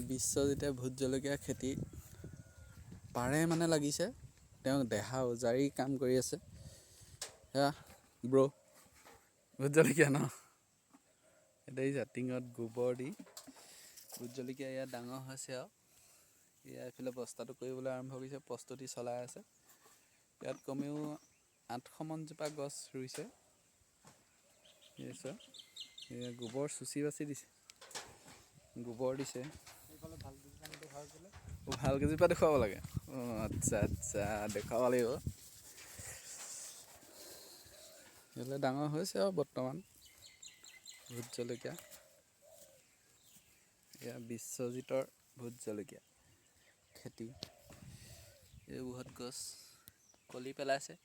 বিশ্বজিতে vote জলকীয়া খেতি পাৰে মানে লাগিছে, তেওঁ দেহা উজাৰি কাম কৰি আছে। সেয়া ব্ৰ' ভোট জলকীয়া ন, এতিয়া টিঙত গোবৰ দি ভোট জলকীয়া ইয়াত ডাঙৰ হৈছে আৰু এয়া এইফালে বস্তাটো কৰিবলৈ আৰম্ভ কৰিছে, প্ৰস্তুতি চলাই আছে। ইয়াত কমেও 800 মানজোপা গছ ৰুইছে। এয়া গোবৰ চুচি বাচি দিছে, গোবৰ দিছে। ভাল কেইজোপা দেখুৱাব লাগে। অঁ আচ্ছা আচ্ছা, দেখুৱাব লাগিব। এইফালে ডাঙৰ হৈছে আৰু বৰ্তমান ভোট জলকীয়া। এয়া বিশ্বজিতৰ ভোট জলকীয়া খেতি। এইবোৰত গছ কলি পেলাইছে,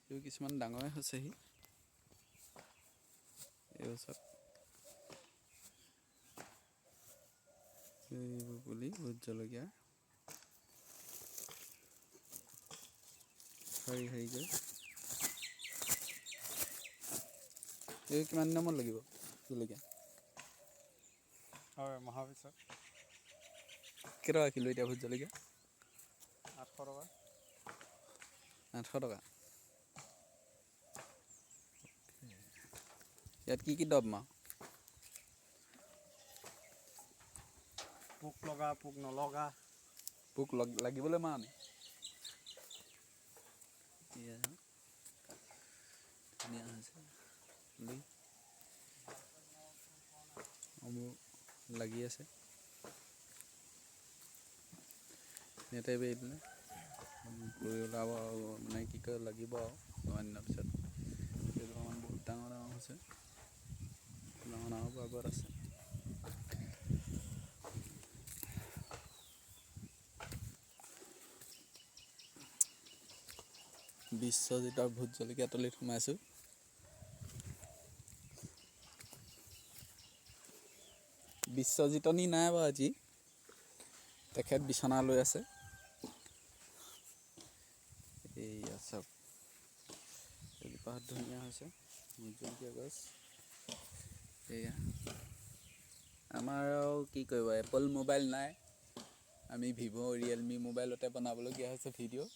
এইবোৰ কিছুমান ডাঙৰে হৈছেহি। এইবোৰ চব এইবোৰ পুলি ভোট জলকীয়া শাৰী শাৰীকৈ। এই কিমান দিনৰ মূৰত লাগিব জলকীয়া? হয়, মাহৰ পিছত। কেইটকা কিলো এতিয়া ভোট জলকীয়া? 800 টকা। 800 টকা। ইয়াত কি কি দৰৱ মাৰ? পোক লগা, পোক নলগা। পোক লাগিবলৈ মাৰ নি? ধুনীয়া হৈছে পুলি, লাগি আছে। ইয়াতে এৰি দিলে গুৰি ওলাব আৰু মানে কি কয় লাগিব আৰু অকণমান দিনৰ পিছত। কেইজোপামান বহুত ডাঙৰ ডাঙৰ হৈছে, ডাঙৰ ডাঙৰ আগত আছে। বিশ্বজিতৰ ভোট জলকীয়া তলিত সোমাইছোঁ। বিশ্বজিতনি নাই বাৰু আজি, তেখেত বিচনা লৈ আছে। এইয়া চাওক, এজোপা ধুনীয়া হৈছে ভোট জলকীয়া গছ। এয়া আমাৰ আৰু কি কৰিব, এপল মোবাইল নাই, আমি ভিভ' ৰিয়েলমি মোবাইলতে বনাবলগীয়া হৈছে ভিডিঅ'।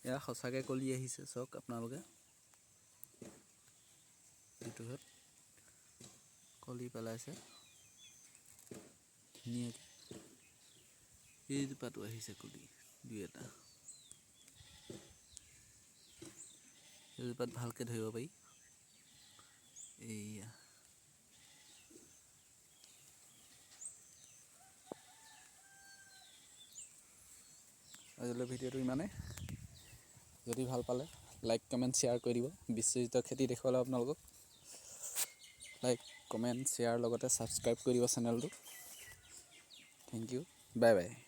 এয়া সঁচাকৈ কলি আহিছে, চাওক আপোনালোকে। এইটোহঁত কলি পেলাইছে ধুনীয়াকৈ। এইজোপাতো আহিছে কলি দুই এটা, এইজোপাত ভালকৈ ধৰিব পাৰি। এইয়া আজিলৈ ভিডিঅ'টো ইমানেই। যদি ভাল পালে লাইক কমেণ্ট শ্বেয়াৰ কৰি দিব। বিশ্বজিতৰ খেতি দেখুৱালে আপোনালোকক লাইক কমেণ্ট শ্বেয়াৰ লগতে ছাবস্ক্ৰাইব কৰি দিব চেনেলটো। Thank you, bye bye.